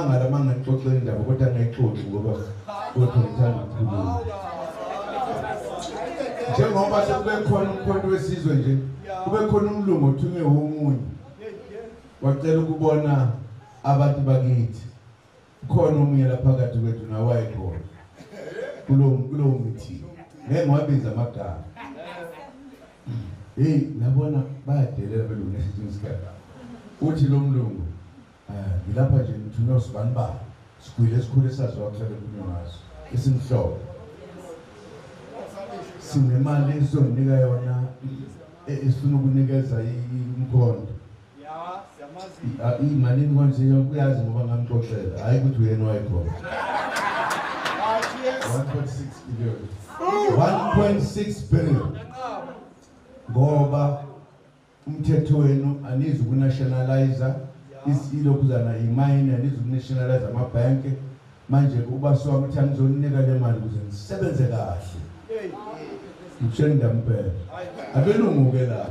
Niyamangala uma ngixoxela indaba kodwa ngayixoxi ngoba kodwa ngithanda ukukhuluma. Njengoba sekube khona uMkhonto weSizwe nje, kube khona umlungu othunywe omunye wacela ukubona abantu bakithi. Khona omunye lapha phakathi kwethu nawe wayekhona kulowo meeting, ngeke ngiwabize amagama. Hey, nabona bayadelela belungu esinye isikhathi. Uthi lo mlungu, ngilapha nje ngithunywe usibanibani, sigwile esikhulu esaziwa kuhlale kukhulunywa ngaso, esimhlophe. Sinemali esizonika yona, esifuna ukunikeza umkhonto. Imalini konje uyazi ngoba ngamxoxela, hhayi ukuthi uyena wayekhona. 1.6 billion. 1.6 billion. Ngoba umthetho wenu anizi ukunationalize ilokhuzana imayini, anizi ukunationalize amabhenki. Manje ubasi wami uthi angizonika le mali ukuze ngisebenze kahle. Ngitshela ndampela. Abelungu ke la.